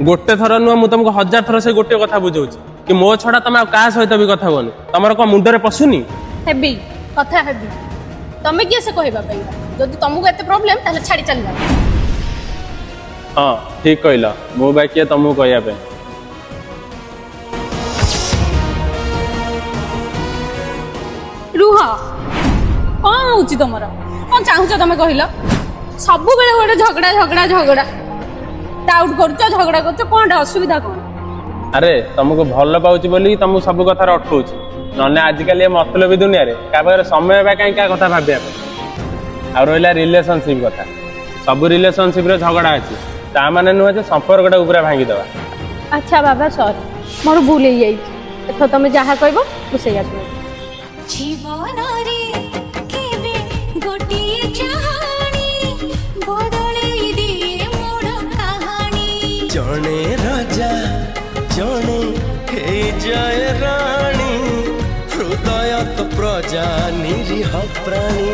ଗୋଟେ ଥର ନୁହଁ, ମୁଁ ତମକୁ ହଜାର ଥର ସେ ଗୋଟେ କଥା ବୁଝଉଛି କି ମୋ ଛଡା ତମେ ଆଉ କାହା ସହିତ ବି କଥା ହୁଅନି। ତମର କଣ ମୁଣ୍ଡରେ ପଶୁନି? ହେବି, କଥା ହେବି। ତମେ କିଏ ସେ କହିବା ପାଇଁ? ଯଦି ତମକୁ ଏତେ ପ୍ରୋବ୍ଲେମ, ତାହେଲେ ଛାଡ଼ି ଚାଲିଯାଅ। ହଁ, ଠିକ କହିଲ। ମୁଁ ବା କିଏ ତମକୁ କହିବା ପାଇଁ? ରୁହ, କଣ ହଉଛି ତମର? କଣ ଚାହୁଁଛ ତମେ କହିଲ? ସବୁବେଳେ ଗୋଟେ ଝଗଡ଼ା, ଝଗଡ଼ା, ଝଗଡ଼ା। ଡାଉଟ୍ କରୁଛ, ଝଗଡ଼ା କରୁଛ, କଣଟା ଅସୁବିଧା କଣ? ଆରେ, ତମକୁ ଭଲ ପାଉଛି ବୋଲି ତମକୁ ସବୁ କଥାରେ ଅଟକଉଛି। ନହେଲେ ଆଜିକାଲି ଏ ମତଲବୀ ଦୁନିଆରେ କାହା ପାଖରେ ସମୟ ବା କାହିଁ କାହା କଥା ଭାବିବା ପାଇଁ? ଆଉ ରହିଲା ରିଲେସନସିପ କଥା, ସବୁ ରିଲେସନସିପରେ ଝଗଡ଼ା ଅଛି, ତା ମାନେ ନୁହେଁ ଯେ ସମ୍ପର୍କଟାକୁ ପୁରା ଭାଙ୍ଗିଦେବା। ଆଚ୍ଛା ବାବା, ସରି, ମୋର ଭୁଲ ହେଇଯାଇଛି। ଏଥର ତମେ ଯାହା କହିବ, ମୁଁ ସେଇଆ ଶୁଣିବି। ଜୀବନରେ କେବେ ଗୋଟିଏ ଚାହାଣୀ ବଦଳେଇ ଦିଏ ମୋଡ଼ କାହାଣୀ। ଜଣେ ରାଜା ଜଣେ ହେଇଯାଏ ରାଣୀ, ହୃଦୟ ତ ପ୍ରଜା, ନିରୀହ ପ୍ରାଣୀ।